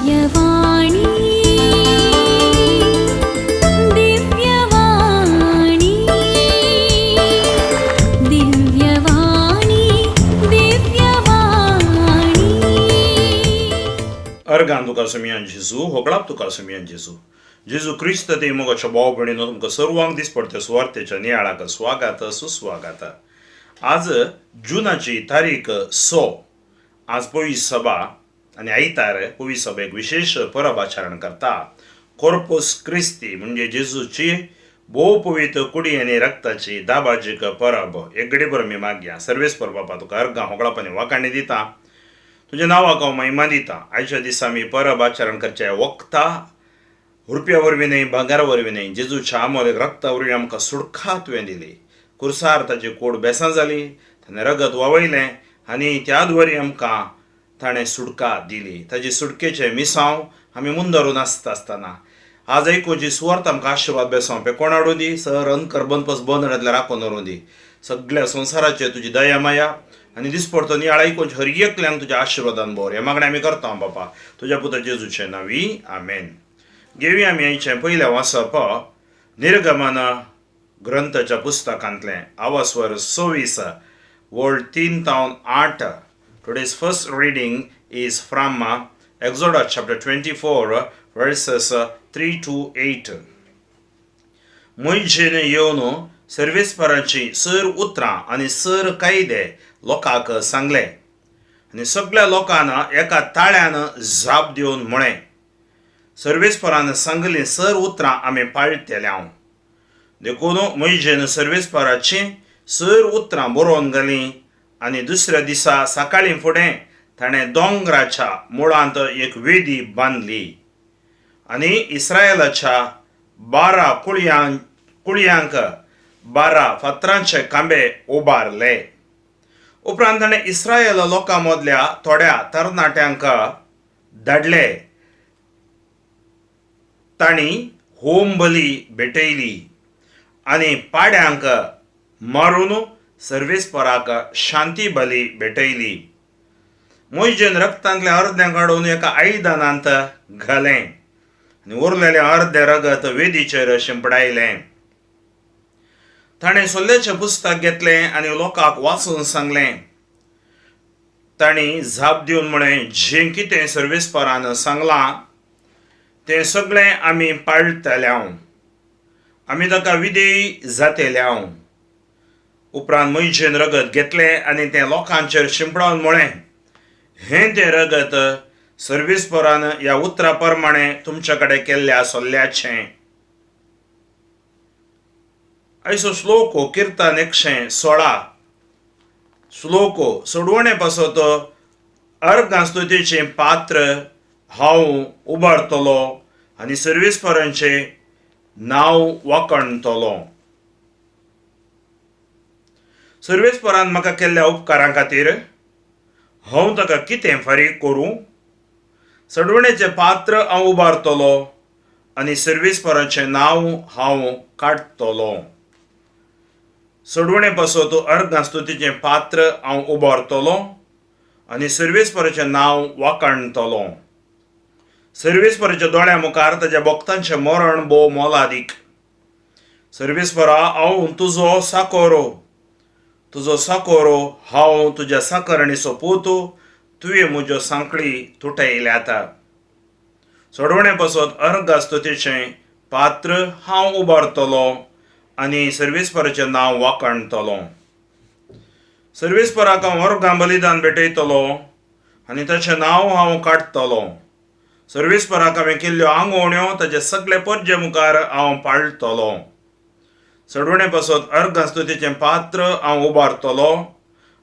Divyavani, Divyavani, Divyavani, Divyavani. Organ तुका सुमयान जेजू, होगळाप तुका सुमयान जेजू. जेजू क्रिस्त ते मोगाच्या भाव भयणीनो, तुमकां सर्वांक दिसपडत्या सुवार्तेच्या नियाळाक स्वागत सुस्वागत. आज जुनाची तारीख 6. आज पवित्र सभा आनी आयतार. पवित्र सभेक विशेश परब आचरण करता, कोर्पोस क्रिस्ती, म्हणजे जेजूची भोव पवित्र कुडी आनी रक्ताची दाबाजीक परब. एक घडी आमी मागया. सर्वेस्पर बापा, तुका अर्गां होगळाप आनी वाखाणी दिता. तुज्या नांवाक हांव महिमा दिता. आयच्या दिसा आमी परब आचरण करचे वखता रुपया वरवीं न्हय, भांगरा वरवीं न्हय, जेजूच्या आमोलेक रक्ता वरवीं आमकां सुटका तुवें दिली. कुर्सार ताची कोड बेसां जाली, ताणें रगत वावयलें आनी त्या द्वारी आमकां ताणें सुटका दिली. ताजी सुटकेचें मिसांव आमी मुंदरून आसता आसतना आज आयकुची सुवार्थ आमकां आशिर्वाद बेसांव पेकोण हाडूं दी. सर अंकर बंदपस बंद राखून दवरूं दी. सगळ्या संवसाराचेर तुजी दया माया आनी दिसपडतो नियाळ आयकुचे हर एकल्यांक तुज्या आशिर्वादान भर. हें मागणें आमी करता बापा, तुज्या पुता जेजूचे नांवी, आमेन. घेवया आमी आयचें पयलें वाचप निर्गमन ग्रंथाच्या पुस्तकांतलें, आवास्वर 26, वळ 3 तावन 8. Today's first reading is from Exodus chapter 24, verses 3 to 8. मोयजेन येवन सर्वेस्पराची सर उतरां आनी सर कायदे लोकांक सांगले आनी सगळ्या लोकांना एका ताळ्यान जाप दिवन म्हळें, सर्वेस्परान सांगली सर उतरां आमी पाळटेले हांव. देखून मोयजेन सर्वेस्पराची सर उतरां बरोवन घालीं आनी दुसऱ्या दिसा सकाळीं फुडें ताणें दोंगराच्या मुळांत एक वेदी बांदली आनी इस्रायलाच्या 12 कुळयांक 12 फातरांचे खांबे उबारले. उपरांत ताणें इस्रायल लोकां मदल्या थोड्या तरणाट्यांक धाडले. तांणी होम बली भेटयली आनी पाड्यांक मारून सर्वेस्पराक शांती बली भेटयली. मोयजेन रक्तांतलें अर्दें काडून एका आयदनांत घालें आनी उरलेलें अर्दें रगत वेदीचेर शिंपडायलें. ताणें सोल्ल्याचें पुस्तक घेतलें आनी लोकांक वाचून सांगलें. तांणी जाप दिवन म्हळें, जें कितें सर्वेस्परान सांगलां तें सगळें आमी पाळटले, आमी ताका विधेय जातेले. उपरांत मोयजेन रगत घेतलें आनी तें लोकांचेर शिंपडावन म्हळें, हें तें रगत सर्वेस्परान ह्या उतरा प्रमाणे तुमच्या कडेन केल्ल्या सल्ल्याचें. आयचो श्लोक किर्तन 116 श्लोक. सोडवणे पासत अर्गां स्तुतीचें पात्र हांव उबारतलो आनी सर्वेस्परांचें नांव वाखणतलो. सर्वेस्परान म्हाका केल्ल्या उपकारां खातीर हांव ताका कितें फारीक करूं? सडवणेचें पात्र हांव उबारतलो आनी सर्वेस्पराचें नांव हांव काडटलो. सडवणे पासत अर्गां स्तुतीचें पात्र हांव उबारतलो आनी सर्वेस्पराचें नांव वाखणतलो. सर्वेस्पराच्या दोळ्या मुखार ताज्या भक्तांचें मरण भोव मोलादीक. सर्वेस्परा, हांव तुजो साकोरो, तुजो साकोरो हांव, तुज्या साकरणीचो पूत. तुवें म्हज्यो सांकळी तुटयल्यात. सोडवणे पासत अर्गां स्तुतीचें पात्र हांव उबारतलो आनी सर्वेस्पराचें नांव वाखणतलो. सर्वेस्पराक हांव अर्गां बलिदान भेटयतलो आनी ताचें नांव हांव काडटलो. सर्वेस्पराक हांवें केल्ल्यो आंगवण्यो ताचे सगळे परजे मुखार हांव पाळटलो. सडवणे पासत अर्गां स्तुतीचें पात्र हांव उबारतलो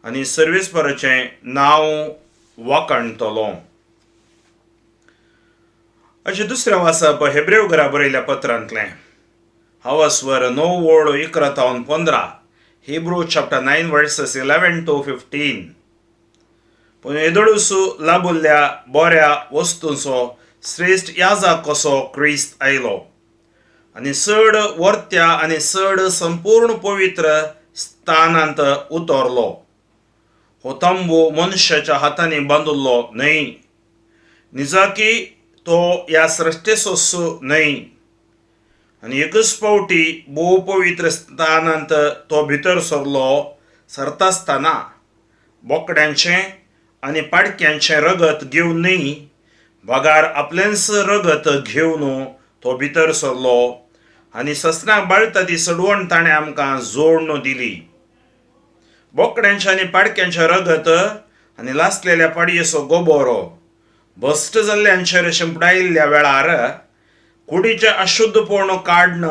आनी सर्वेस्पराचें नांव वाखणतलो. अशें दुसरें वाचप हेब्रेव घरा बरयल्या पत्रांतलें, हवस्वर 9 वळ 11 तावन 15. Hebrew chapter 9, verses 11 to 15. पूण येदोळूसू लाभुल्ल्या बऱ्या वस्तूंचो श्रेश्ठ याजक कसो क्रिस्त आयलो आनी चड वर्त्या आनी चड संपूर्ण पवित्र स्थानांत उतरलो. हो तंबू मनशाच्या हातांनी बांदिल्लो न्हय, निजाकी तो ह्या सृश्टेचोच न्हय. आनी एकच फावटी भोव पवित्र स्थानांत तो भितर सरलो. सरतासतना बोकड्यांचें आनी पाडक्यांचें रगत घेवन न्हय, बगार आपलेंच रगत घेवन तो भितर सरलो आनी ससनाक बाळता ती सडवण ताणें आमकां जोडून दिली. बोकड्यांचें आनी पाडक्यांचें रगत आनी लासलेल्या पाडयेचो गोबोरो भश्ट जाल्ल्यांचेर शिंपडायिल्ल्या वेळार कुडीचें अशुद्धपण काडून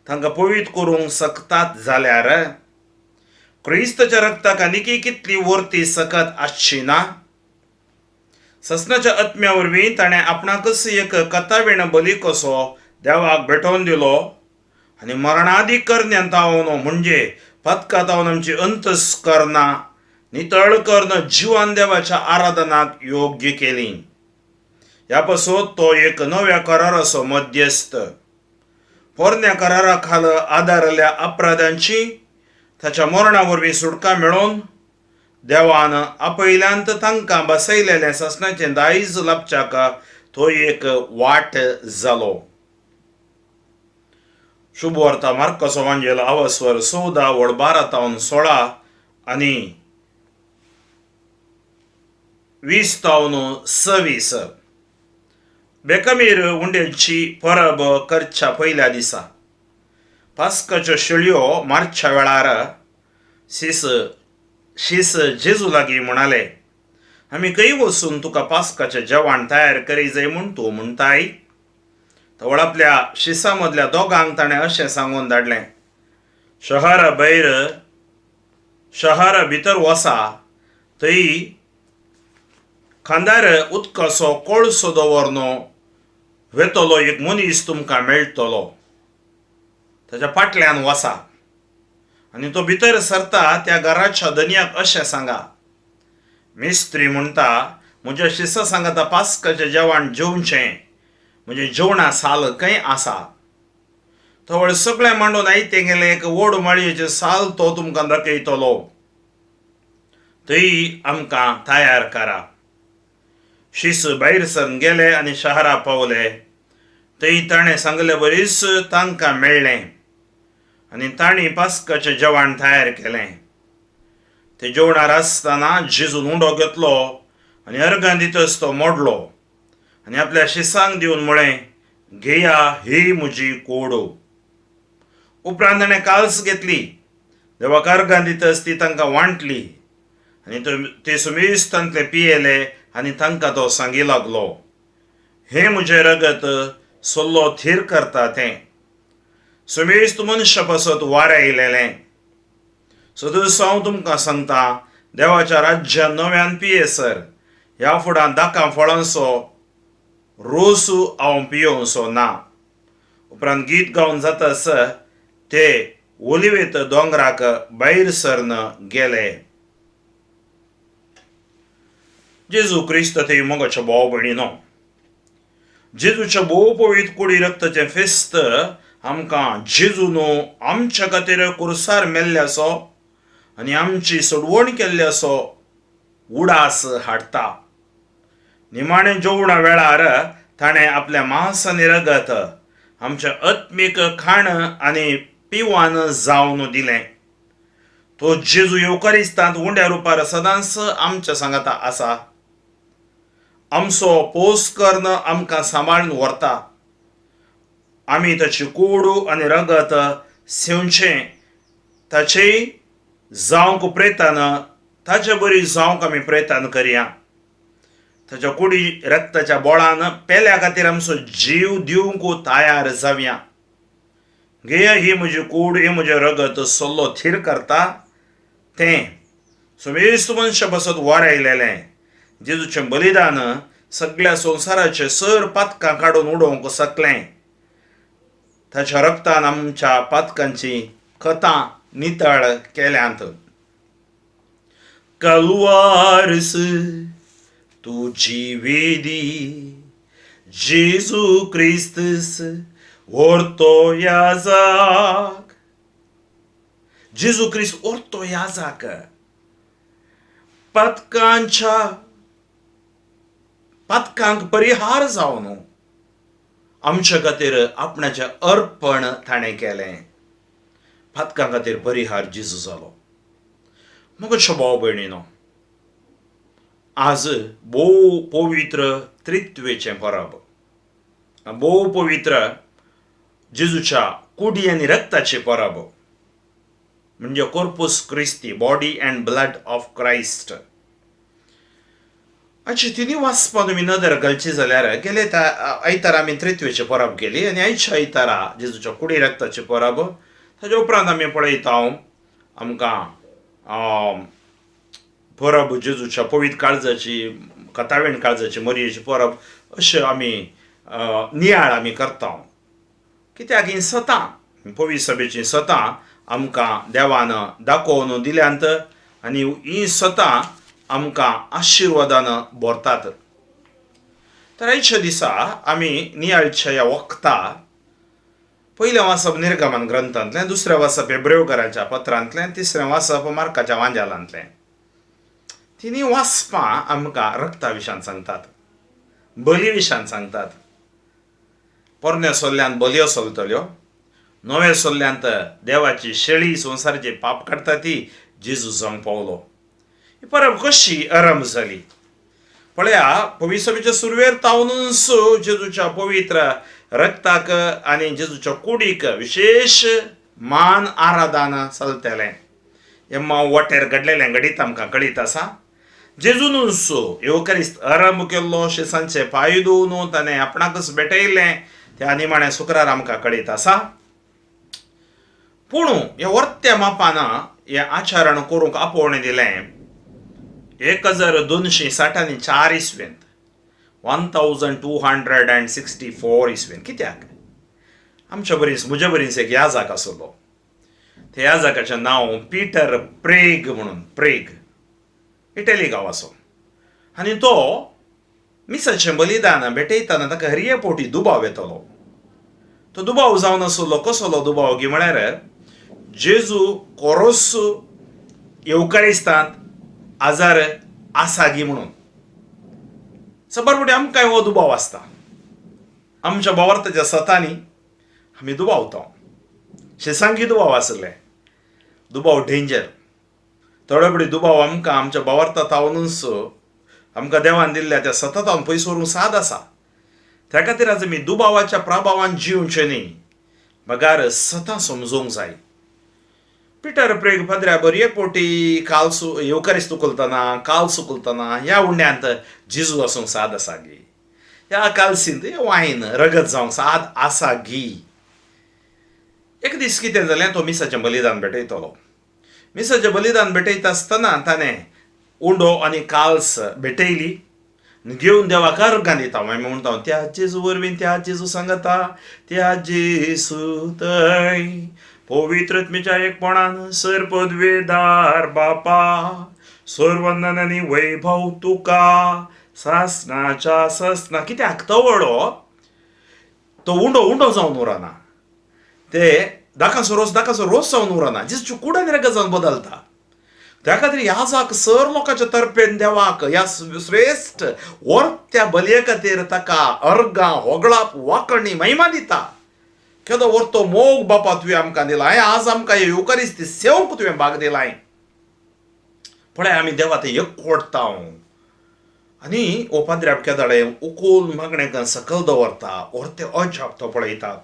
तांकां पवित्र करूंक शकतात जाल्यार क्रिस्ताच्या रक्ताक आनीकय कितली वर्ती सकत आसची ना? ससनाच्या आत्म्या वरवीं ताणें आपणाकच एक कथावीण बली कसो देवाक भेटोवन दिलो आनी मरणादी करण्यांत तावन, म्हणजे पदकातावन आमची अंतस्करणां नितळ करून जिवान देवाच्या आराधनाक योग्य केली. ह्या पासत तो एक नव्या कराराचो मध्यस्थ. पोरण्या करारा खाल आदारल्या अपराधांची ताच्या मरणा वरवीं सुटका मेळोवन देवान आपयल्यांत तांकां बसयलेलें ससनाचें दायज लाबच्याक तो एक वाट जालो. शुभ वार्ता मार्काचो वांजेल, आवस्वर 14 वळ 12 तावन 16 आनी 20 तावन 26. बेकमीर उंड्यांची परब करच्या पयल्या दिसा पास्काच्यो शेळयो मारच्या वेळार शीस शीस जेजू लागीं म्हणाले, आमी खंय वचून तुका पास्काचें जेवण तयार करी जाय म्हूण तूं म्हणटाय? तवळ आपल्या शिसां मदल्या दोगांक ताणें अशें सांगून धाडलें, शहरा भायर शहरा भितर वसा, थंय खांदार उदकाचो कोळसो दवरन वेतलो एक मनीस तुमकां मेळटलो, ताच्या फाटल्यान वसा आनी तो भितर सरता त्या घराच्या धनयाक अशें सांगा, मिस्त्री म्हणटा, म्हज्या शिसां सांगाता पास्काचें जेवण जेवचें, म्हणजे जेवणा साल खंय आसा? तवळ सगळें मांडून आयतें गेलें एक व्हड माळयेचें साल तो तुमकां दाखयतलो, थंय आमकां तयार करा. शीस भायर सरून गेले आनी शहरा पावले. थंय ताणें सांगले बरीच तांकां मेळ्ळें आनी तांणी पास्काचें जेवण तयार केलें. ते जेवणार आसतना जेजून उंडो घेतलो आनी अर्गां दितच तो मोडलो आनी आपल्या शिसांक दिवन म्हळें, घेया, ही म्हजी कोड. उपरांत ताणें काल्स घेतली, देवाक अर्गां दितच ती तांकां वांटली आनी ते सुमेस्त तांतले पियेले आनी तांकां तो सांगी लागलो, हें म्हजें रगत सल्लो थीर करता तें, सुमेस्त मनशा पासत वारें आयलेलें. सदस हांव तुमकां सांगता, देवाच्या राज्यान नव्यान पियेसर ह्या फुडां दाकां फळांचो रोस हांव पियोवचो ना. उपरांत गीत गावन जातास ते ओलिवेत दोंगराक भायर सरन गेले. जेजू क्रिस्त ते मोगाच्या भाव भयणीनो, जेजूच्या भोव पवित्र कुडी रक्ताचें फेस्त आमकां जेजून आमच्या खातीर कुर्सार मेल्ले आसो आनी आमची सोडवण केल्ली आसो उडास हाडटा. निमाणें जेवणा वेळार ताणें आपल्या मांस आनी रगत आमचें आत्मीक खाण आनी पिवान जावन दिलें. तो जेजू येवकारिस्तांत उंड्या रुपार सदांच आमच्या सांगाता आसा. आमचो पोस करून आमकां सांबाळून व्हरता. आमी ताची कोडू आनी रगत सेवचें, ताचेय जावंक प्रयत्न, ताचे बरी जावंक आमी प्रयत्न करया. ताच्या कुडी रक्ताच्या बोळान पेल्या खातीर आमचो जीव दिवंक तयार जावया. घेया, ही म्हजी कूड, ही म्हजें रगत सल्लो थीर करता तें, सुमेस्त मनशा पासत वार आयलेलें. जेजूचें बलिदान सगळ्या संवसाराचे सर पातकां काडून उडोवंक शकलें. ताच्या रक्तान आमच्या पातकांची कथां नितळ केल्यांत. कलवारस तुजी वेदी, जेजू क्रिस्तस व्हरतो याजाक. जेजू क्रिस्त व्हरतो याजाक. पातकांच्या पातकांक परिहार जावन आमच्या खातीर आपणाचें अर्पण ताणें केलें. पातकां खातीर परिहार जेजू जालो. म्हज्या भाव भयणीनो, आज भोव पवित्र त्रित्वेचें परब, भोव पवित्र जेजूच्या कुडी आनी रक्ताचें परब, म्हणजे Corpus Christi, body and blood of Christ. आयचे तिनूय वाचपां तुमी नदर घालची जाल्यार, गेले आयतारा आमी त्रित्वेची परब केली आनी आयच्या आयतारा जेजूच्या कुडी रक्ताची परब. ताच्या उपरांत आमी पळयता आमकां परब जेजूच्या पवित्र काळजाची, कथावेण काळजाची मरयेची परब, अशें आमी नियाळ आमी करता. कित्याक हीं सतां, पवित्र सभेचीं सतां आमकां देवान दाखोवन दिल्यांत आनी हीं सतां आमकां आशिर्वादान भरतात. तर आयच्या दिसा आमी नियाळच्या ह्या वखता पयलें वाचप निर्गमन ग्रंथांतलें, दुसरें वाचप हेब्रेवकारांच्या पत्रांतलें, तिसरें वाचप मार्काच्या वांजालांतलें. तिनूय वाचपां आमकां रक्ता विशान सांगतात, बली विशान सांगतात. पोरण्या सोल्ल्यान बलयो चलतल्यो, नव्या सोल्ल्यांत देवाची शेळी संवसाराचे पाप काडटा ती जेजू जावंक पावलो. ही परब कशी आरंभ जाली पळया. पवित्र सुरवेर तावनूच जेजूच्या पवित्र रक्ताक आनी जेजूच्या कुडीक विशेश मान आराधना चलतलें. हें माव वाटेर घडलेलें घडीत आमकां कळीत आसा. जेजूनूच येवकारिस्त आरंभ केल्लो, शिसांचे पांय धुवन ताणें आपणाकच भेटयलें त्या निमाण्या शुक्रार आमकां कळीत आसा. पूण ह्या वर्त्या मापान हें आचरण करूंक आपोवणें दिलें 1264 इसवेंत, 1264 इसवेंत. कित्याक आमच्या बरीच, म्हज्या बरीच एक याजाक आसलो, त्या याजाकाचें नांव पिटर प्रेग म्हणून, प्रेग इटली गांवाचो. आनी तो मिसाचें बलिदान भेटयतना ताका हरये पोटी दुबाव येतलो. तो दुबाव जावन आसलो, कसलो दुबाव की म्हळ्यार जेजू कोरोस येवकारिस्तांत आजार आसा गी म्हणून. सबर फावटी आमकांय हो दुबाव आसता. आमच्या भावार्थाच्या सतांनी आमी दुबावता. शेसांकी दुबाव आसले, दुबाव डेंजर. थोडे फावटी दुबाव आमकां आमच्या भावार्था तावनूच आमकां देवान दिल्ल्या त्या सततान पयस व्हरूंक साद आसा. त्या खातीर आज आमी दुबावाच्या प्रभावान जिवचें न्ही, बगार सतां समजूंक जाय. पिटर प्रेग पाद्र्या बरी एक पोटी काल सु येवकारिस्त उखलतना, काल सुकलतना ह्या उंड्यांत जिजू आसूंक साद आसा गी, ह्या कालसींत वायन रगत जावंक साद आसा गी. एक दीस कितें जालें, तो मिसाचें बलिदान भेटयतलो. मिसाचें बलिदान भेटयता आसतना ताणें उंडो आनी काल्स भेटयली, घेवन देवाक अर्गां दिता. आमी म्हणटा त्या जेजू वरवीं, त्या जेजू सांगता, त्या जेजू थंय पवित्र आत्म्याच्या एकपणान सर पदवेदार बापा, सर्वंदन आनी वैभव तुका सासनाच्या सासना. कित्याक तवळो तो उंडो उंडो जावन उरना, ते दाकाचो रोस दाकाचो रोस जावन उरना, जेजूची कूड आनी रगत जावन बदलता. त्या खातीर ह्या जाक सर लोकांच्या तर्फेन देवाक ह्या श्रेश्ठ वर्त्या बलये खातीर ताका अर्गां, होगळाप, वाकणी, महिमा दिता. केदो वर्तो मोग बापा तुवें आमकां दिलाय, आज आमकां येवकारिस्ती सेवंक तुवें भाग दिलाय. पळय आमी देवा ते एकवटता आनी हो पाद्र्याब केदाळे उकोल मागणें सकल दवरता, वर्ते अजाप तो पळयता.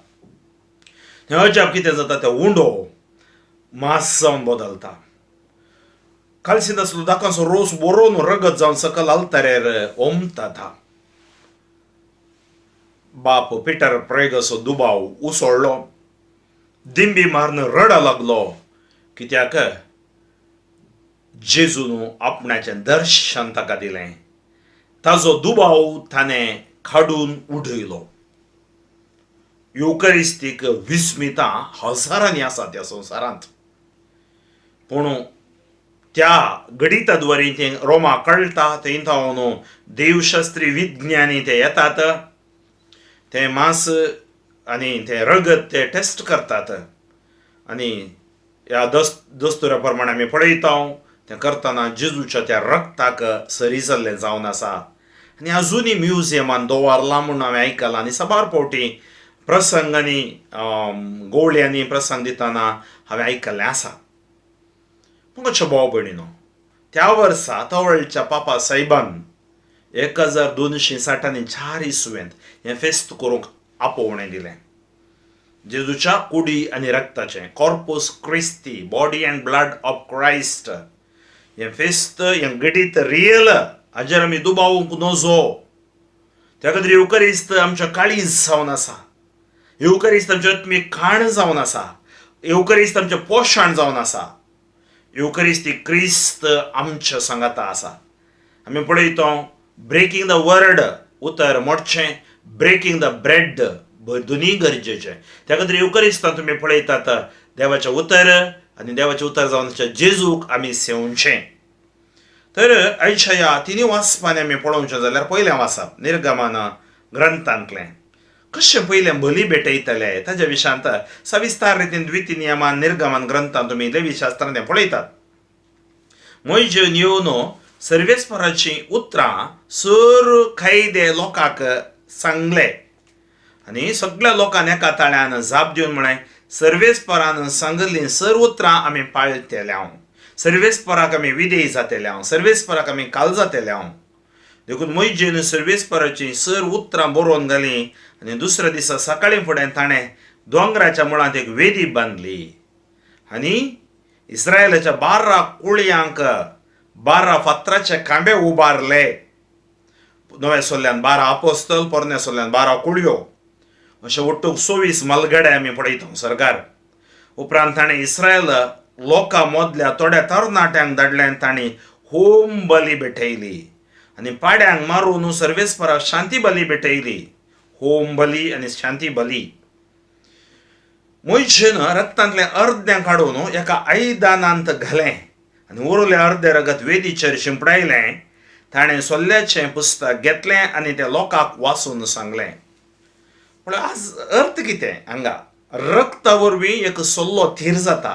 हें अजाप कितें जाता, ते उंडो मास जावन बदलता. कालसींत आसलो दाकांचो रोस बरोवन रगत जावन सकल आल्तारेर ओमता. बाप पिटर प्रेगाचो दुबाव उसळ्ळो, दिंबी मारून रडा लागलो. कित्याक जेजून आपणाचें दर्शन ताका दिलें, ताजो दुबाव ताणें काडून उडयलो. युकरिस्तीक विस्मितां हजारांनी आसा त्या संवसारांत, पूण त्या गणिताद्वारे तें रोमा कळटा. थंय थावन देवशास्त्री विज्ञानी ते येतात, ते मांस आनी ते रगत ते टेस्ट करतात आनी ह्या दस्तुरा प्रमाणे आमी पळयता, तें करतना जेजूच्या त्या रक्ताक सरी जाल्लें जावन आसा. आनी आजुनूय म्युझियमान दवरलां म्हूण हांवें आयकलां आनी साबार फावटी प्रसंग आनी गोवळ्यांनी प्रसंग दितना हांवें आयकल्लें आसा. मोगाच्या भाव भयणीनो, त्या वर्सा तवळच्या पापा सायबान 1260 आनी चार इसवेंत हें फेस्त करूंक आपोवणें दिलें. जेजूच्या कुडी आनी रक्ताचें, Corpus Christi, body and blood of Christ, हें फेस्त, हें घडीत रियल, हाजेर आमी दुबावूंक नजो. त्या खातीर येवकरिस्त आमच्या काळीज जावन आसा, येवकरिस्त आमचें आत्मीक खाण जावन आसा, येवकरिस्त आमचें पोशण जावन आसा, येवकरिस्ती क्रिस्त आमच्या सांगाता आसा. आमी पळयतो ब्रेकींग the word, उतर मोडचें, ब्रेकींग the bread, दोनूय गरजेचें. त्या खातीर येवकरिस्तान तुमी पळयतात देवाचें उतर आनी देवाचें उतर जावन जेजूक आमी सेवचें. तर आयच्या ह्या तिनूय वाचपांनी आमी पळोवचें जाल्यार पयलें वाचप निर्गमन ग्रंथांतलें कशें पयलें बली भेटयतले ताज्या विशयांत सविस्तार रितीन द्विती नियमान निर्गमन ग्रंथांत तुमी लेवी शास्त्रांत तें पळयतात. मोयजेन येवन सर्वेस्पराचीं उतरां सर कायदे लोकांक सांगले आनी सगळ्या लोकांनी एका ताळ्यान जाप दिवन म्हळें, सर्वेस्परान सांगिल्लीं सर उतरां आमी पाळटेले हांव, सर्वेस्पराक आमी विधेय जातेले हांव, सर्वेस्पराक आमी काल जातेले हांव. देखून मोयजेन सर्वेस्पराचीं सर उतरां बरोवन घालीं आनी दुसऱ्या दिसा सकाळीं फुडें ताणें दोंगराच्या मुळांत एक वेदी बांदली आनी इस्रायलाच्या 12 कुळयांक 12 फातराचे खांबे उबारले. नव्या सोल्ल्यान 12 आपोस्तल, पोरण्या सोल्ल्यान 12 कुळयो, अशे ಒಟ್ಟುಗ್ 24 मलगडे आमी पळयता सरकार. उपरांत ताणें इस्रायल लोकां मदल्या थोड्या तरणाट्यांक धाडले आनी तांणी होम बली भेटयली आनी पाड्यांक मारून सर्वेस्पराक शांती बली भेटयली. होम बली आनी शांती बली. मोयजेन रक्तांतलें अर्दें काडून एका आयदनांत घालें आनी उरलें अर्दें रगत वेदीचेर शिंपडायलें. ताणें सोल्ल्याचें पुस्तक घेतलें आनी तें लोकांक वाचून सांगलें. पूण आज अर्थ कितें हांगा? रक्ता वरवीं एक सोल्लो थीर जाता,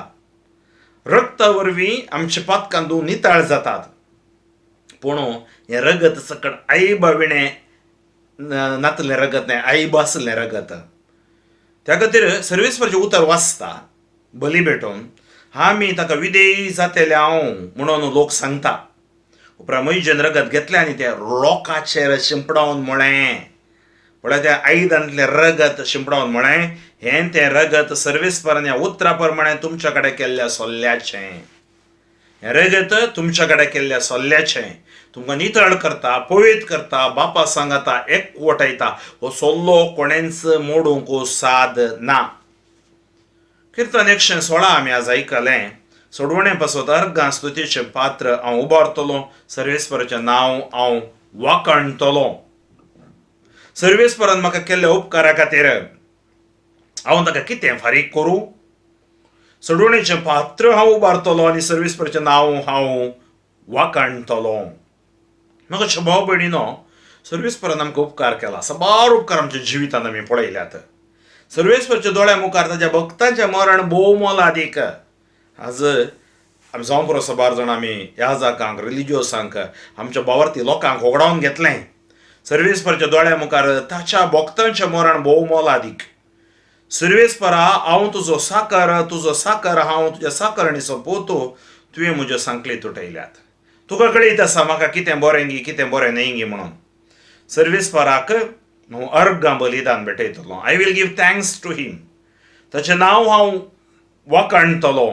रक्ता वरवीं आमचे पातकां धुवन नितळ जातात. पूण हें रगत सकट आईबा विणें नातलें रगत न्हय, आईब आसलें रगत. त्या खातीर सर्वेस्पराचें उतर वाचता बली भेटोवन आमी ताका विधेयी जातेले हांव म्हणून लोक सांगता. उपरांत मोयजेन रगत घेतलें आनी तें लोकाचेर शिंपडावन म्हळें, म्हळ्यार त्या आयदनांतलें रगत शिंपडावन म्हळें, हें तें रगत सर्वेस्परान ह्या उतरा प्रमाणें तुमच्या कडेन केल्ल्या सोल्ल्याचें, हें रगत तुमच्या कडेन केल्ल्या सोल्ल्याचें तुमकां नितळ करता, पवित्र करता, बापा सांगाता एकवटायता. हो सोल्लो कोणेंच मोडूंक साद ना. किर्तन 116 आमी आज आयकलें. सोडवणे पासत अर्गां स्तुतीचें पात्र हांव उबारतलो, सर्वेस्पराचें नांव हांव वाखाणटलो. सर्वेस्परान म्हाका केल्ल्या उपकारा खातीर हांव ताका कितें फारीक करूं? सोडवणेचें पात्र हांव उबारतलो आनी सर्वेस्पराचें नांव हांव वाखाणटलो. म्हाका भाव भयणीनो, सर्वेस्परान आमकां उपकार केला, साबार उपकार आमच्या जिवितांत आमी पळयल्यात. सर्वेस्पराच्या दोळ्या मुखार ताच्या भक्तांचें मरण भोव मोलादीक. आज आमी जावं पुरो साबार जाण आमी याजकांक, रिलिजियोसांक, आमच्या भावार्थी लोकांक होगडावन घेतलें. सर्वेस्पराच्या दोळ्या मुखार ताच्या भक्तांचें मरण भोव मोलादीक. सर्वेस्परा, हांव तुजो साकर, तुजो साकर हांव, तुज्या साकरणीचो पोतो, तुवें म्हज्यो सांकली तुटयल्यात. तुका कळीत आसा म्हाका कितें बरें गी कितें बरें न्हय गी म्हणून. सर्वेस्पराक हांव अर्गां बलिदान भेटयतलो. I will give thanks to him. ताचें नांव हांव वाखाणटलो.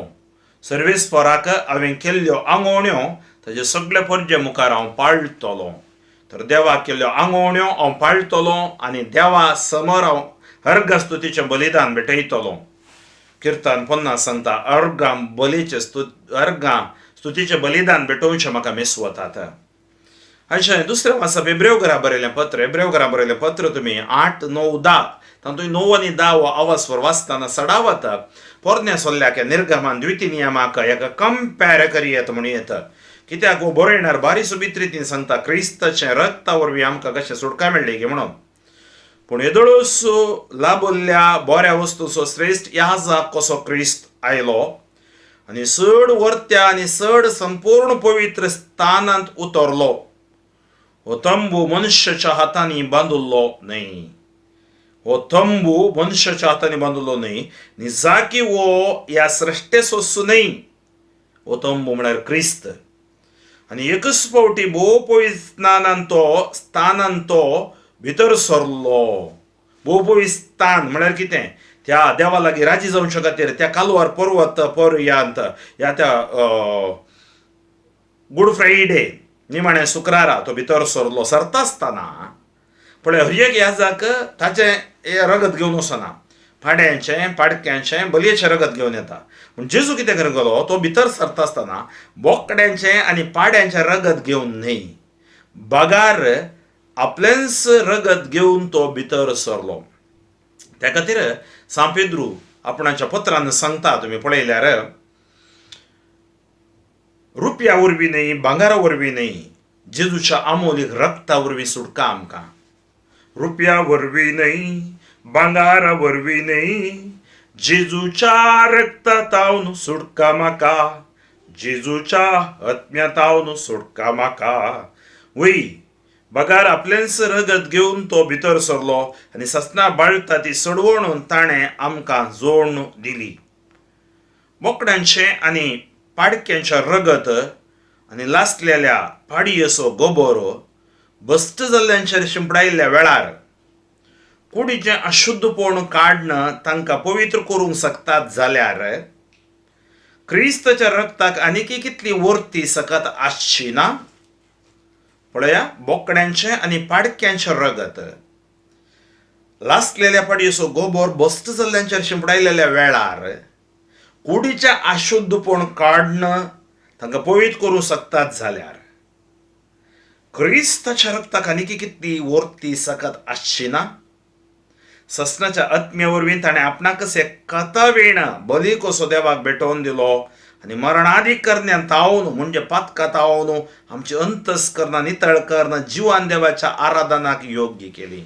सर्वेस्पराक हांवें केल्ल्यो आंगोवण्यो ताजे सगळे परजे मुखार हांव पाळटलो. तर देवाक केल्ल्यो आंगोवण्यो हांव पाळटलो आनी देवा समोर हांव अर्घ स्तुतीचें बलिदान भेटयतलो. किर्तन 50 सांगता, अर्गां बलीचें अर्गां स्तुतीचें बलिदान भेटोवचें म्हाका मेसवतात. अशें दुसरें वाचप एब्रेव घरा बरयलें पत्र, एब्रेव घरा बरयलें पत्र तुमी 8, 9, 10 तातूंत 9 आनी 10 हो आवाज वाचतना सडावत पोरण्या सोल्ल्याक निर्गमान द्विती नियमाक एका कंपेर करयेत म्हणून येता. कित्याक हो बरयणार बारी सोबीत रितीन सांगता क्रिस्ताचें रक्ता वरवीं आमकां कशें सुटका मेळ्ळी गी म्हणून. पूण येदोळूस लाबल्ल्या बऱ्या वस्तूचो श्रेश्ठ याजक कसो क्रिस्त आयलो आनी चड वर्त्या आनी चड संपूर्ण पवित्र स्थानांत उतरलो. हो तंबू मनशाच्या हातांनी बांदिल्लो न्हय, हो तंबू मनशाच्या हातांनी बांदिल्लो न्हय, निजाकी हो ह्या सृश्टेचो न्हय. हो तंबू म्हळ्यार क्रिस्त. आनी एकच फावटी भोव पवित्र तो स्थानान तो भितर सरलो. भोव पवित्र स्थान म्हळ्यार कितें? त्या देवा लागीं राजी जावच्या खातीर त्या कालवार पर्वत पर्यांत ह्या त्या गूड फ्रायडे निमाणे शुक्रारा तो भितर सरलो. सरता आसतना पळय हर एक याजाक ताचें हें रगत घेवन वचना, पाड्यांचें पाडक्यांचें बलयेचें रगत घेवन येता. पूण जेजू कितें करूंक गेलो? तो भितर सरता आसतना बोकड्यांचें आनी पाड्यांचें रगत घेवन न्हय, बगार आपलेंच रगत घेवन तो भितर सरलो. त्या खातीर सांत पेद्रू आपणाच्या पत्रान सांगता, तुमी पळयल्यार, रुपया वरवीं न्हय, भांगरा वरवीं न्हय, जेजूच्या आमोलीक रक्ता वरवीं सुटका आमकां. रुपया वरवीं न्हय, भांगारा वरवीं न्हय, जेजूच्या रक्ता तावन सुटका म्हाका, जेजूच्या आत्म्या तावन सुटका म्हाका. वय, बगार आपलेंच रगत घेवन तो भितर सरलो आनी ससना बाळता ती सडवणून ताणें आमकां जोडण दिली. बोकड्यांचें आनी पाडक्यांचें रगत आनी लासलेल्या पाडयेचो गोबोर भश्ट जाल्ल्यांचेर शिंपडायल्ल्या वेळार कुडीचें अशुद्धपण काडण तांकां पवित्र करूंक शकतात जाल्यार क्रिस्ताच्या रक्ताक आनीक कितली वर्ती सकत आसची ना? पळया, बोकड्यांचें आनी पाडक्यांचें रगत, लासलेल्या पाडयेचो गोबोर भश्ट जाल्ल्यांचेर शिंपडायलेल्या वेळार कुडीचें अशुद्धपण काडण तांकां पवित्र करूंक शकतात जाल्यार क्रिस्ताच्या रक्ताक आनीक कितली वर्ती सकत आसची ना? ससनाच्या आत्म्या वरवीं ताणें आपणाकच एक कथावीण बली कसो देवाक भेटोवन दिलो आनी मरणादी करण्यान तावन, म्हणजे पातका तावन आमची अंतस्करणां नितळ कर्ण जिवान देवाच्या आराधनाक योग्य केली.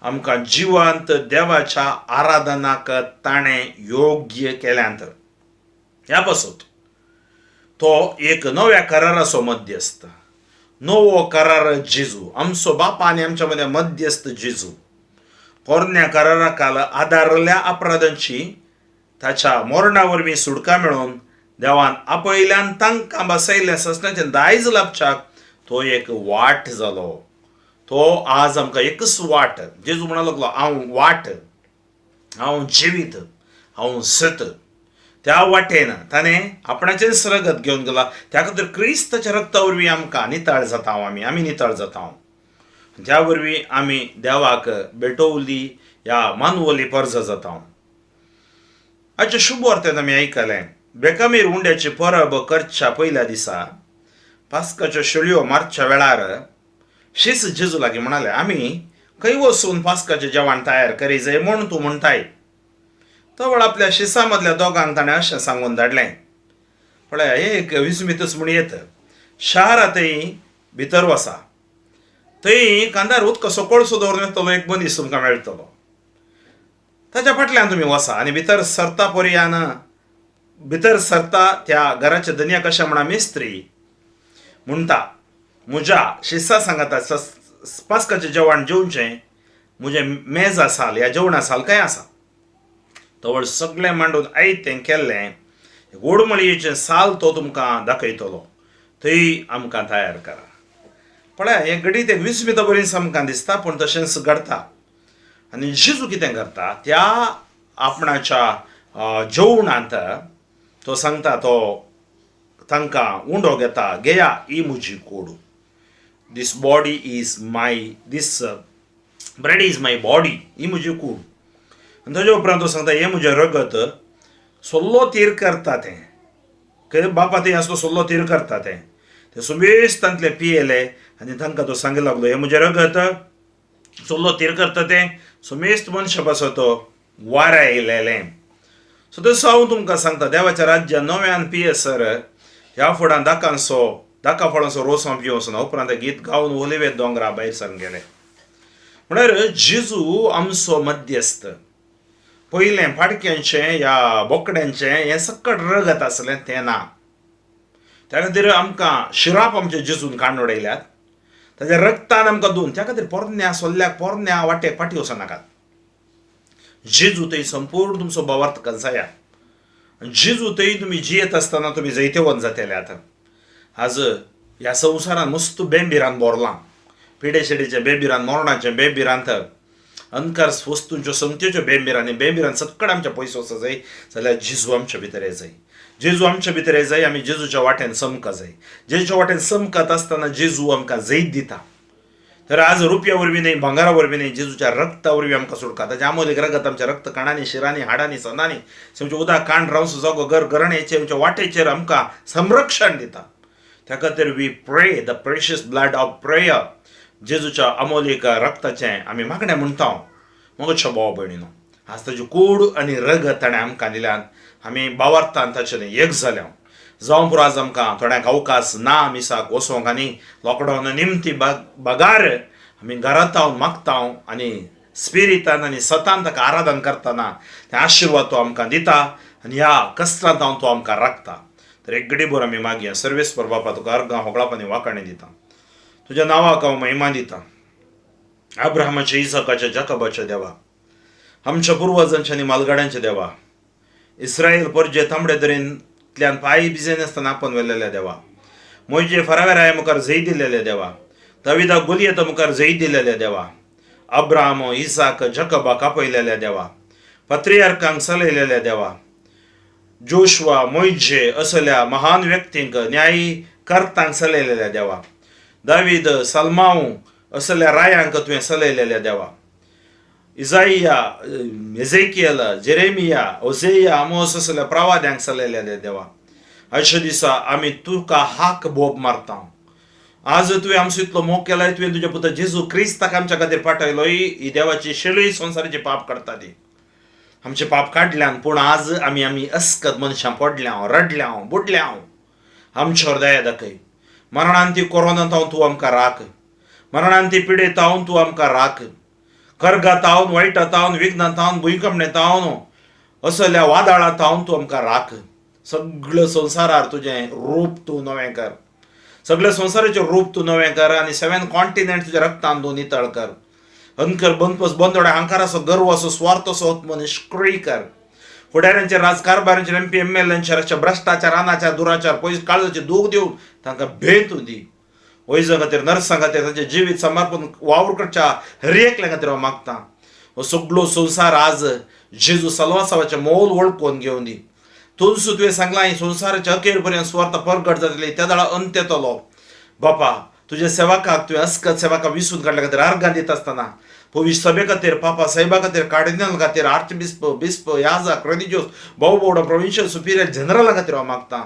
आमकां जिवंत देवाच्या आराधनाक ताणें योग्य केल्यांत. ह्या पासत तो एक नव्या कराराचो मध्यस्थ, नवो करार जेजू, आमचो बापा आनी आमच्या मदें मध्यस्थ जेजू. पोरण्या कराराकाल आदारल्या अपराधांची ताच्या मरणा वरवीं सुटका मेळोवन देवान आपयल्यान तांकां बसयल्लें ससनाचें दायज लाभच्याक तो एक वाट जालो. तो आज आमकां एकच वाट. जेजू म्हणूंक लागलो, हांव वाट, हांव जिवीत, हांव सत. त्या वाटेन ताणें आपणाचेंच रगत घेवन गेला. त्या खातीर क्रिस्ताच्या रक्ता वरवीं आमकां नितळ जाता, आमी आमी नितळ जाता. त्या वरवीं आमी देवाक भेटवली ह्या मानवली परजा जाता. आजच्या शुभ वार्तेंत आमी आयकलें, बेकामीर उंड्याची परब करच्या पयल्या दिसा पास्काच्यो शेळयो मारच्या वेळार शीस जेजू लागीं म्हणाले, आमी खंय वचून पास्काचें जेवण तयार करी जाय म्हूण तूं म्हणटाय? तवळ आपल्या शिसा मदल्या दोगांक ताणें अशें सांगून धाडलें. पळया, हें एक विस्मितच म्हूण येत. शारांतय भितर वसा, थंय कांदार उदकाचो कळसो दवरून येतलो एक मनीस तुमकां मेळटलो. ताच्या फाटल्यान तुमी वसा आनी भितर सरता पर्यान भितर सरता त्या घराच्या धनया कशें म्हणा, मिस्त्री म्हणटा, म्हज्या शिसा सांगाता पास्काचें जेवण जेवचें म्हजें मेज आसाल ह्या जेवणा साल खंय आसा? तवळ सगळें मांडून आयतें केल्लें गोडमळयेचें साल तो तुमकां दाखयतलो, थंय आमकां तयार करा. पळया, हें घडीत एक विस्मिता बरीच आमकां दिसता, पूण तशेंच घडटा. आनी जेजू कितें करता? त्या आपणाच्या जेवणांत तो सांगता, तो तांकां उंडो घेता, घेया, ही म्हजी कोडू, this body is my, this bread is my body, ही म्हजी कूड. आनी ताज्या उपरांत तो सांगता, हें म्हजें रगत सोल्लो तीर करता तें. कितें बापा थंय आसलो, सोल्लो तीर करता तें. ते सुबेज तांतले पियेले आनी तांकां तो सांगी लागलो, हें म्हजें रगत सोल्लो तीर करता तें सुमेस्त मनशा पासत वारायलेलें. सो तसो हांव तुमकां सांगता, देवाच्या राज्यान नव्यान पियेसर ह्या फुडां दाकांचो दाका फळांचो रोस हांव पिवचो ना. उपरांत गीत गावन ओलिवे दोंगरा भायर सरून गेले. म्हळ्यार जेजू आमचो मध्यस्थ. पयलें पाडक्यांचें या बोकड्यांचें हें सकट रगत आसलें तें ना. त्या खातीर आमकां शिराप आमचे जेजून काडून उडयल्यात. ताच्या रक्तान आमकां धुवन. त्या खातीर पोरण्या सोल्ल्याक पोरण्या वाटेक फाटीं वचनाकात. जेजू थंय संपूर्ण तुमचो भावार्थ कंसाया. जेजू थंय तुमी जियेत आसतना तुमी जैतेवंत जातले. आतां आज ह्या संवसारान मस्त बेंबिरान भरलां, पिडेशिडेचें बेबिरान, मरणाचें बेबिरांत, अनकार वस्तूंच्यो संगत्योच्यो बेंबिरान. आनी बेंबिरान सक्कड आमच्या पयस वचो जाय जाल्यार जेजू आमच्या भितर येजाय. जेजू आमच्या भितर येजाय, आमी जेजूच्या वाटेन समका जाय. जेजूच्या वाटेन समकत आसतना जेजू आमकां जैत दिता. तर आज रुपया वरवीं न्हय, भांगरा वरवीं न्हय, जेजूच्या रक्ता वरवीं आमकां सुटका. ताचें आमोलीक रगत आमच्या रक्त कणांनी, शिरांनी, हाडांनी, सनांनी, आमच्या उदक काण रावंसो जागो घर घराण्याचेर, आमच्या वाटेचेर आमकां संरक्षण दिता. त्या खातीर we pray the precious blood of prayer. जेजूच्या अमोलीक रक्ताचें आमी मागणें म्हणटा. मोगाच्या भाव भयणीनो, आज ताजी कूड आनी रगत ताणें आमकां दिल्यान आमी भावार्थान ताचें एक जाल्या. जावं पुरो, आज आमकां थोड्यांक अवकाश ना मिसाक वचोंक आनी लॉकडावन निमती बगार आमी घरांत मागता आनी स्पिरितान आनी सतान ताका आराधन करतना ते आशिर्वाद तो आमकां दिता आनी ह्या कश्टांत हांव तो आमकां राखता. तर एक गडीभर आमी मागया. सर्वेस्पर बापा, तुका अर्गां होगळाप आनी वाखाणी दिता. तुज्या नांवाक हांव महिमा दिता. अब्राहमाच्या, इसाकाच्या, जाकबाच्या देवा, आमच्या पुर्वजांच्या आनी मालगाड्यांच्या देवा, इस्रायल परजे तांबडे दरेंतल्यान पांय भिजयनासतना आपोवन व्हेलेल्या देवा, मोयजे फरावेराया मुखार जैत दिलेल्या देवा, दाविदा गोलियता मुखार जैत दिलेल्या देवा, अब्राहम, इसाक, जकबाक आपयलेल्या देवा, पत्रियार्कांक चलयलेल्या देवा, जोशवा, मोयजे असल्या महान व्यक्तींक, न्यायी कर्तांक चलयलेल्या देवा, दावीद, सलमाव असल्या रायांक तुवें चलयलेल्या देवा, इजाइया, एझेकियल, जेरेमिया, ओसेया, आमोस असल्या प्रवाद्यांक चलयलेल्या देवा, अशा दिसा आमी तुका हाक बोब मारता. आज तुवें आमचो इतलो मोग केलाय, तुवें तुज्या पुता जेजू क्रिस्ताक आमच्या खातीर पाठयलो. ही देवाची शेळी संवसाराचे पाप काडटा ती. आमचे पाप काडल्यान, पूण आज आमी आमी अस्कत मनशां पडल्या, रडल्या, बुडल्या. आमच्यावर दया दाखय. मरणान ती कोरोना तावन तूं आमकां राख. मरणान ती पिडे तावन तूं आमकां राख. कर्गा तावन, वायटा तावन, विघ्ना तावन, भुंयकंपणे तावन, असल्या वादळा तावन तूं आमकां राख. सगळ्या संवसारार तुजें रूप तूं नवें कर. सगळ्या संवसाराचें रूप तूं नवें कर आनी सेवन कॉन्टिनेंट तुज्या रक्तान तूं नितळ कर. अनकर बंदपस बंदोडे अहंकाराचो, गर्वाचो, स्वार्थाचो आत्मो निश्क्रिय कर. फुडाऱ्यांचेर, राजकारभारांचेर, एमपी, एमएलएंचेर अशा भ्रश्टाचार, अनाचार, दुराचार पयस काळजाचे दूख दिवन तांकां भेट दी. वैजां खातीर, नर्सां खातीर, तांचें जिवीत समर्पण वावर करच्या हर एकल्या खातीर हांव मागता. हो सगळो संवसार आज जेजू सलवासावाचें मोल वळखून घेवन दी. तुमसू तुवें सांगलां, ही संवसाराच्या अखेर पर्यंत सुवार्थ परगट जातली, त्या वेळा अंत येतलो. बापा, तुज्या सेवकाक तुवें अस्कत सेवकाक विसून काडल्या खातीर अर्गां दिता आसतना पवित्र सभे खातीर, पापा साहेबा खातीर, कार्डिनल खातीर, आर्च बिस्प, बिस्प, याजक, रिलिजियोस, भाऊ भोवडा, प्रोविन्शियल सुपिरियर जनरला खातीर हांव मागता.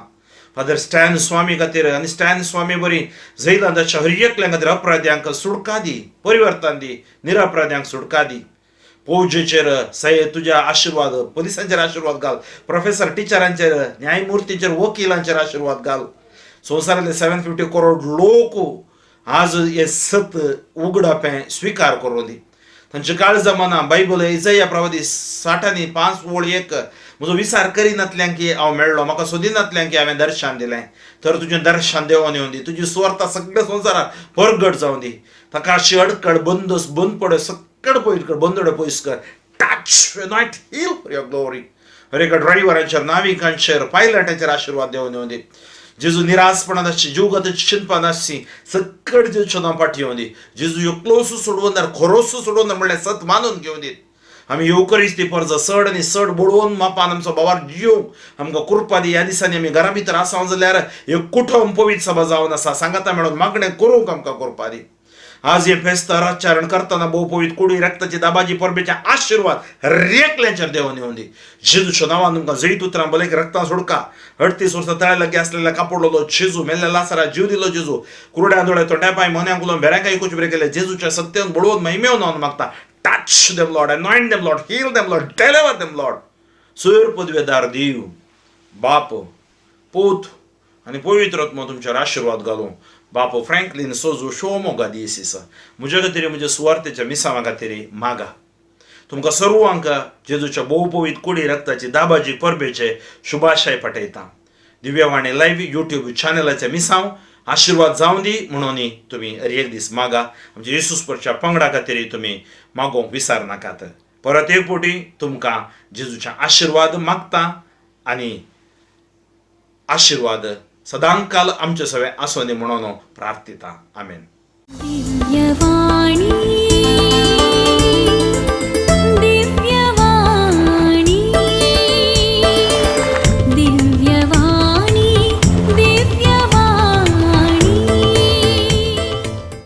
फादर स्टॅन स्वामी खातीर आनी स्टॅन स्वामी बरी जैलांताच्या हर एकल्या खातीर, अपराध्यांक सुटका दी, परिवर्तन दी, निरपराध्यांक सुटका दी. फौजेचेर साहेब तुज्या आशिर्वाद, पोलिसांचेर आशिर्वाद घाल, प्रोफेसर टिचरांचेर, न्यायमूर्तींचेर, वकिलांचेर आशिर्वाद घाल. संवसारांतले 750 करोड लोक आज हे सत उगडापें स्विकार करूं दी. तांचे काळजा मना बायबल इजया प्रवादी 60 आनी 5 ओळ 1, म्हजो विचार करिनातल्यांक की हांव मेळ्ळो, म्हाका सोदिनातल्यांक की हांवें दर्शन दिलें. तर तुजें दर्शन देवोन येवन दी. तुजी सुवार्ता सगळ्या संवसारात परगट जावन दी. ताका अशी अडकळ, बंदोस, बंद पड सक्कड पयस कर, बंदोडे पयस कर. Touch, anoint, heal for your glory. हर एका ड्रायव्हरांचेर, नाविकांचेर, पायलटांचेर आशिर्वाद देवून येवन दी. जेजू निराशपणान आसची, जीवघाताची चिंतपान आसची, सक्कड जेजूच्या नांव फाटी येवन दी. जेजू एकलोसो सोडवणार, खरोसो सोडवणार म्हणल्यार सत मानून घेवन दीत. आमी येवकरीच ती परजा चड आनी चड बळोवन मापान आमचो भावार जियोवंक आमकां कृपा दी. ह्या दिसांनी आमी घरा भितर आसा जाल्यार एक कुटुंब पवित्र सभा जावन आसा, सांगाता मेळोन मागणें करूंक आमकां कृपा दी. आज हे फेस्त आचरण करतना भोव पवित्र कुडी रक्ताची दाबाजी परबेचे आशिर्वाद हरेकल्यांचेर देवून येवन दी. जेजूच्या नांवान तुमकां जैत उतरां भले रक्तान सोडका. 38 वर्सां तळ्या लागीं आसलेल्या कापडलो जेजू, मेल्ल्या लासरा जीव दिलो जेजू, कुरड्या दोळे, तोंड्या पांय, मोन्यांक उलोवन, भेऱ्यांक आयकुचे बरें केलें जेजूच्या सत्यान बळोवन महिमेवन नांवान मागता. Touch them, Lord, anoint them, Lord, heal them, Lord, deliver them, Lord. सुर पदवेदार देव बाप, पूत आनी पवित्र आत्मो तुमचेर आशिर्वाद घालूं. बापू फ्रँकलीन सोजू शोमोगा दीस म्हज्या खातीर, म्हज्या सुवार्थेच्या मिसांवा खातीर मागा. तुमकां सर्वांक जेजूच्या भोव पवित्र कुडी रक्ताची दाबाजी परबेचे शुभाशय पाठयता. दिव्यवाणी लायव्ह युट्यूब चॅनलाचे मिसांव. आशिर्वाद जावं दी म्हणून तुमी हर एक दीस मागा. आमच्या येसूस परच्या पंगडा खातीर तुमी मागोवंक विसर नाकात. परत एक फावटी तुमकां जेजूचे आशिर्वाद मागता आनी आशिर्वाद सदांकाल आमचे सगळे आसूं दी म्हणून प्रार्थिता. आमेन. दिव्यवाणी.